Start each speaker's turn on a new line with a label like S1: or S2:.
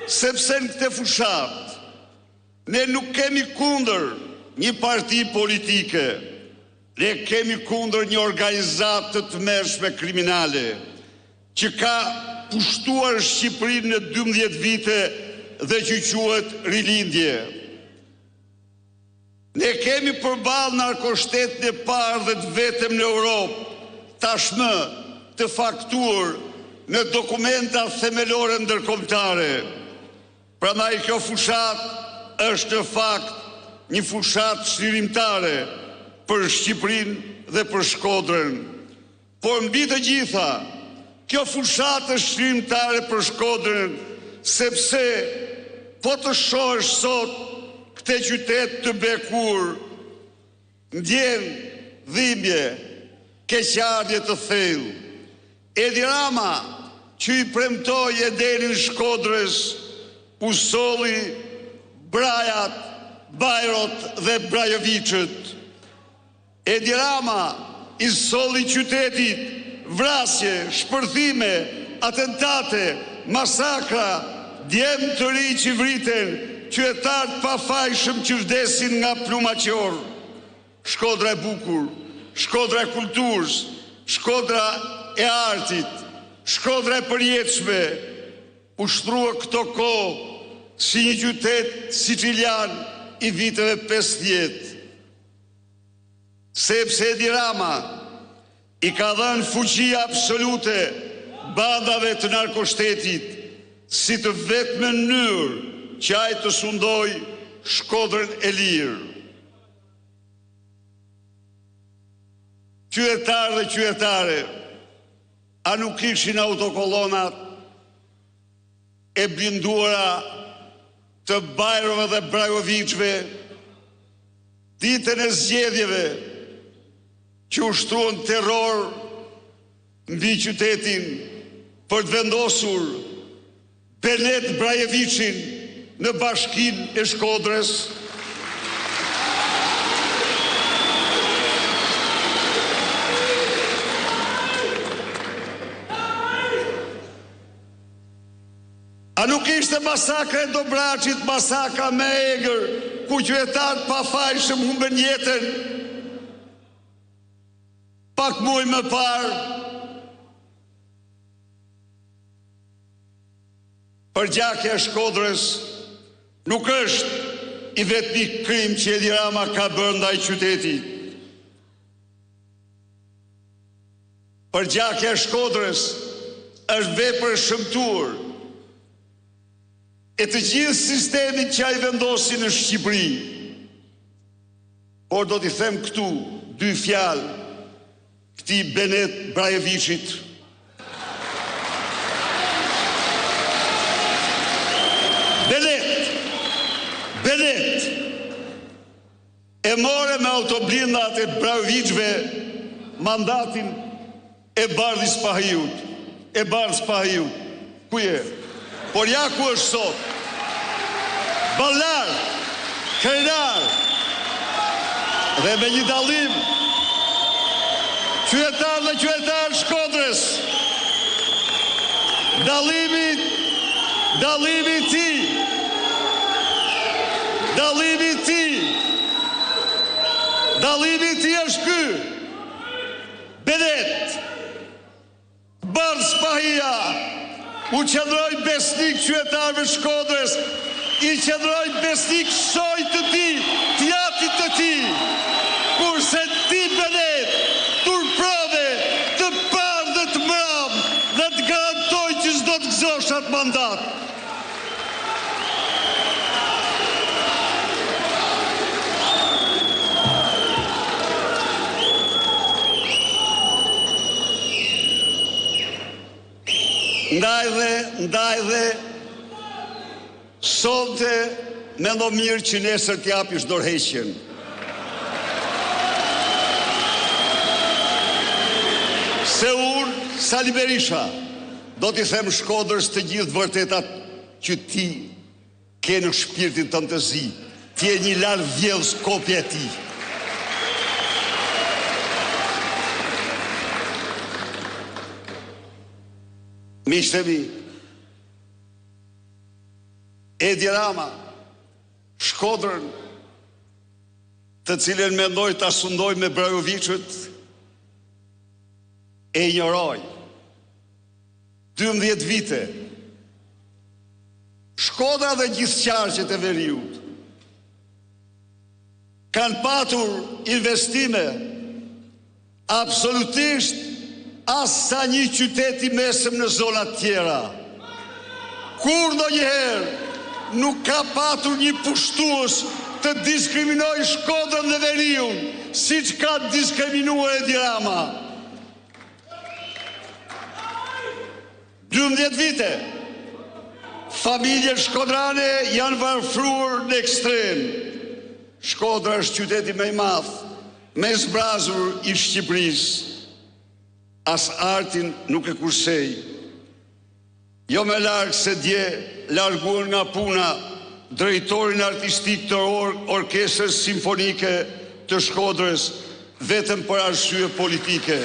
S1: Sepse në këtë fushatë ne nuk kemi kundër një parti politike, ne kemi kundër një organizatë të tmerrshme kriminale që ka pushtuar Shqipërinë në 12 vite dhe që quhet Rilindje. Ne kemi përballë narkoshtetin e parë dhe të vetëm në Europë, tashmë të faktuar në dokumenta themelore ndërkombëtare. Prandaj kjo fushatë është në fakt një fushatë çlirimtare për Shqipërinë dhe për Shkodrën. Por mbi të gjitha, kjo fushatë është çlirimtare për Shkodrën, sepse po të shohësh sot këtë qytet të bekuar, ndjen dhimbje, keqardhje të thellë. Edi Rama, që i premtoi Edenin Shkodrës, u solli Brajat, Bajrot dhe Brajoviçët. Edi Rama i solli qytetit vrasje, shpërthime, atentate, masakra, djem të rinj që vriten, qytetarë të pafajshëm që vdesin nga plumba qorr. Shkodra e bukur, Shkodra e kulturës, Shkodra e artit, Shkodra e përjetshme, u shndërrua këto kohë si një qytet sicilian i viteve 50. Sepse Edi Rama i ka dhënë fuqi absolute bandave të narkoshtetit si të vetmen mënyrë që ai të sundojë Shkodrën e lirë. Qytetarë dhe qytetare, a nuk ishin autokolonat e blinduara të Bajrove dhe Brajoviçëve ditën e zgjedhjeve që ushtruan terror mbi qytetin për të vendosur Benet Brajeviçin në bashkinë e Shkodrës? A nuk ishte masakra e Dobraçit masakra më e egër ku qytetarë të pafajshëm humbën jetën pak muaj më parë? Përgjakja e Shkodrës nuk është i vetmi krim që Edi Rama ka bërë ndaj qytetit. Përgjakja e Shkodrës është vepër e shëmtuar e të gjithë sistemit që ai vendosi në Shqipëri. Por do t'i them këtu dy fjalë këtij Benet Brajeviçit. Benet! Benet! E more me autoblindat e Brajoviçëve mandatin e Bardhi Spahiut, e Bardh Spahiut. Ku je? Por ja ku është sot. Ballar, krenar. Dhe me një dallim qytetarë dhe qytetare të Shkodrës. Dallimi, dallimi i tij, dallimi i tij, dallimi i tij është ky. Benet, Bardh Spahia u qëndroi besnik qytetarëve të Shkodrës, i qëndroi besnik sojit të tij, të jatit të tij. Kurse ti Benet, turpërove të parë dhe të mbramë dhe të garantoj që s'do të gëzosh atë mandat. Ndaj dhe, ndaj dhe, sonte mendo mirë që nesër të japish dorëheqjen. Se unë, Sali Berisha, Do t'i them Shkodrës të gjithë të vërtetat që ti ke në shpirtin tënd të zi. Ti je një lal vjedhës kopja e tij. Miqtë e mi. Edi Rama, Shkodrën, të cilën mendoi ta sundojë me Brajoviçët, e injoroi. 12 vite. Shkodra dhe gjithë qarqet e veriut kanë patur investime absolutisht as sa një qytet i mesëm në zonat tjera. Kurrë ndonjëherë nuk ka patur një pushtues të diskriminojë Shkodrën dhe veriun, siç ka diskriminuar Edi Rama. 12 vite, familjet shkodrane janë varfruar në ekstrem. Shkodra është qyteti më i madh, më i zbrazur i Shqipërisë. As artin nuk e kursej. Jo më larg se dje larguan nga puna drejtorin artistik të Orkestrës Simfonike të Shkodrës vetëm për arsye politike.